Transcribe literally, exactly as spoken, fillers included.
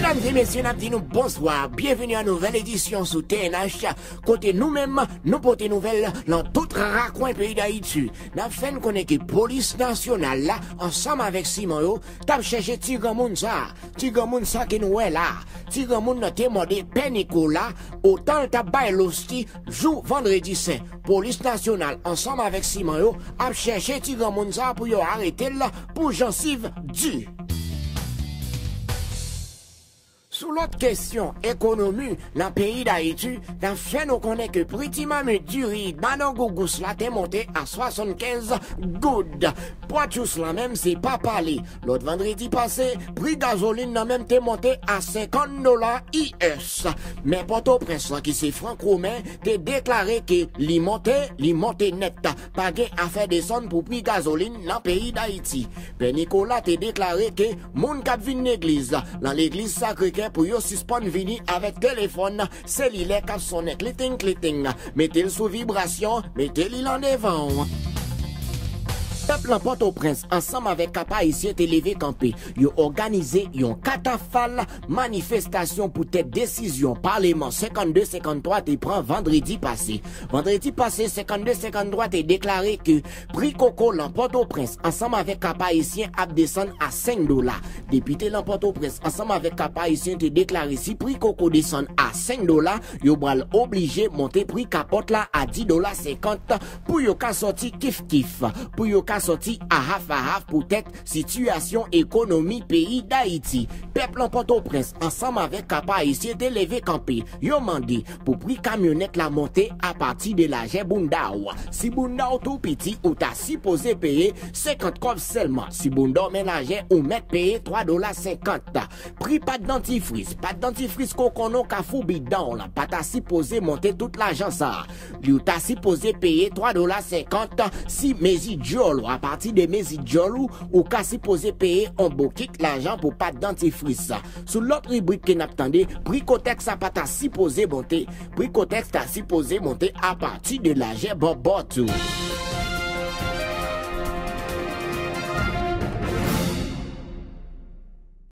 Medam e mesye, n ap di nou bonswa. Byenveni a nouvèl edisyon sou T N H, kote nou menm, nou pote nouvèl nan tout rakwen peyi Dayiti. N ap fè n konnen ke polis nasyonal la, ansanm avèk siman yo, t ap chèche ti granmoun sa a. Ti granmoun sa ke nou wè la a. Ti granmoun nan te mòde Pè Nikola, otan l t ap bay losti jou Vandredi Sen. Polis nasyonal, ansanm avèk siman yo, ap chèche ti granmoun sa a pou yo arete l pou jansiv di. Sou lòt kesyon ekonomi nan peyi Dayiti, n ap fè nou konnen ke pri ti mamit diri madangougous la te monte a swasannkenz goud. Pwa tchous lan menm se pa pale. Lòt vandredi pase, pri gazolin nan menm te monte a senkant dola U S. Men Pòtoprens lan ki se Frank Romen te deklare ke li monte, li monte nèt. Pa gen afè desann pou pri gazolin nan peyi Dayiti. Pè Nikola te deklare ke moun k ap vin legliz, nan legliz Sakre Kè pou yo sispann vini avèk telefòn selilè k ap sonnen kliting kliting. Mete l sou vibrasyon, mete li lan devan w. Pèp lan Pòtoprens, ansanm avèk Kap Ayisyen, te leve kanpe. Yo òganize yon katafal manifestasyon poutèt desizyon Paleman senkann de senkann twa te pran vandredi pase. Vandredi pase, senkann de senkann twa te deklare ke pri koko lan Pòtoprens, ansanm avèk Kap Ayisyen, ap desann a senk dola. Depite lan Pòtoprens, ansanm avèk Kap Ayisyen, te deklare si pri koko desann a senk dola, yo pral oblije monte pri kapòt la a di dola senkant pou yo ka sòti kif kif, pou yo ka sòti ahaf ahaf poutèt sitiyasyon ekonomi peyi Dayiti. Pèp lan Pòtoprens, ansanm avèk Kap Ayisyen, te leve kanpe. Yo mande pou pri kamyonèt la monte apati de lajè bounda w. Si bounda w tou piti, ou ta sipoze peye senkant kòb sèlman. Si bounda w men lajè, ou mèt peye twa dola senkant. Pri pat dantifris, pat dantifris ke w konnen w ka foubi dan w lan, pa ta sipoze monte tout lajan sa a. Li, ou ta sipoze peye twa dola senkant si mezi dyòl ou, apati de mezi dyòl ou, ou ka sipoze peye on bokit lajan pou pat dantifris. Sou lòt ribrik ke n ap tande, pri kotèks sa pa ta sipoze monte. Pri kotèks ta sipoze monte apati de lajè bòbòt ou.